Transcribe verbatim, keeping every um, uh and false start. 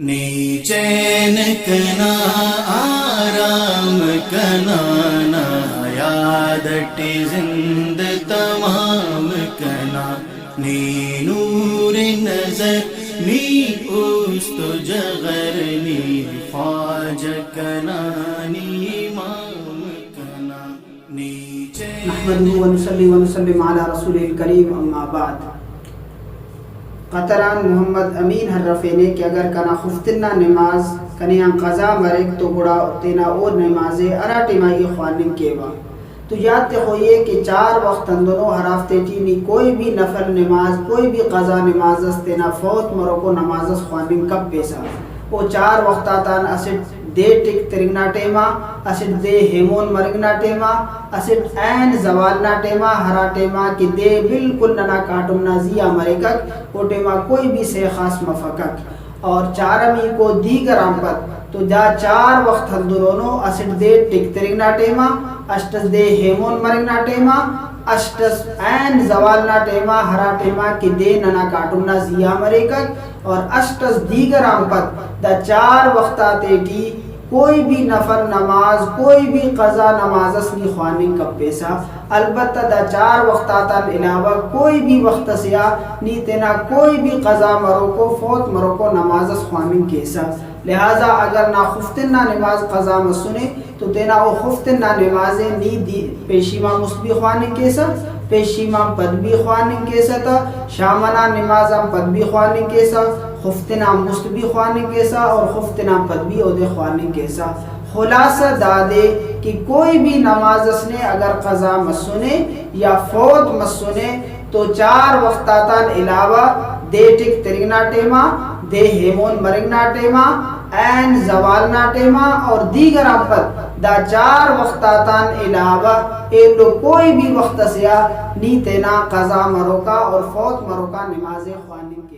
نی چین کنا، آرام کنا، نا یاد اٹی زند تمام کنا۔ نی نور نظر، نی اوست و جغر، نی خواجہ کنا، نی امام کنا۔ نحمده ونصلي ونسلم على رسوله الكريم، أما بعد۔ قطران محمد امین ہرفینے کہ اگر کنا خفتن نا نماز کنے آن قضا مریک تو گڑا تینا او نماز ءِ ہرا ٹائما ای خواننگ کیوہ۔ تو یات تخوئی ءِ کہ چار وخت ہندنو ہرافتے ٹی نی کوئی بھی نفل نماز، کوئی بھی قضا نماز اس تینا فوت مروکو نماز اس خواننگ کپیسہ۔ او چار وخت آتان اسٹ دے ٹک ترنگ نا ٹائما، اسٹ دے ہیمون مرنگ نا ٹائما، اسٹ عین زوال نا ٹائما، ہرا ٹائما کہ دے بالکل ننا کاٹم نا زی آ مریکک، او ٹائما کوئی بھی سیخ آس مفکک۔ اور چارمیکو دیگر آن پد تو دا چار وخت ہندنونو، اسٹ دے ٹک ترنگ نا ٹائما، اسٹ اس دے ہیمون مرنگ نا ٹائما، اسٹ اس عین زوال نا ٹائما، ہرا ٹائما کہ دے ننا کاٹم نا زی آ مریکک، اور اسٹ اس دیگر آن پد دا چار وخت آتے ٹی کوئی بھی نفل نماز، کوئی بھی قضا نماز اس نی خواننگ کپیسہ۔ البتہ دا چار وخت آتان علاوہ کوئی بھی وخت اسے آ نی تینا کوئی بھی قضا مروکو، فوت مروکو نماز اس خواننگ کیسہ۔ لہذا اگر نا خفتن نا نماز قضا مسنے، تو تینا او خفتن نا نماز ءِ نی دی-، پیشیما مست بھی خواننگ کیسہ، پیشیما پد بھی خواننگ کیسہ تہ، شام ئنا نماز آن پد بھی خواننگ کیسہ، خفتن آن مست بھی خواننگ کیسہ اور خفتن آن پد بھی اودے خواننگ کیسہ۔ خلاصہ دادے کہ کوئی بھی نماز اس نے اگر قضا مسنے یا فوت مسنے، تو چار وخت آتان علاوہ دے ٹک ترنگ نا ٹائما، دے ہیمون مرنگ نا ٹائما، عین زوال نا ٹائما اور دیگر آن پد دا چار وخت آتان علاوہ ایلو کوئی بھی وخت اسے آ نی تینا قضا مروکا اور فوت مروکا نماز ءِ خواننگ کے۔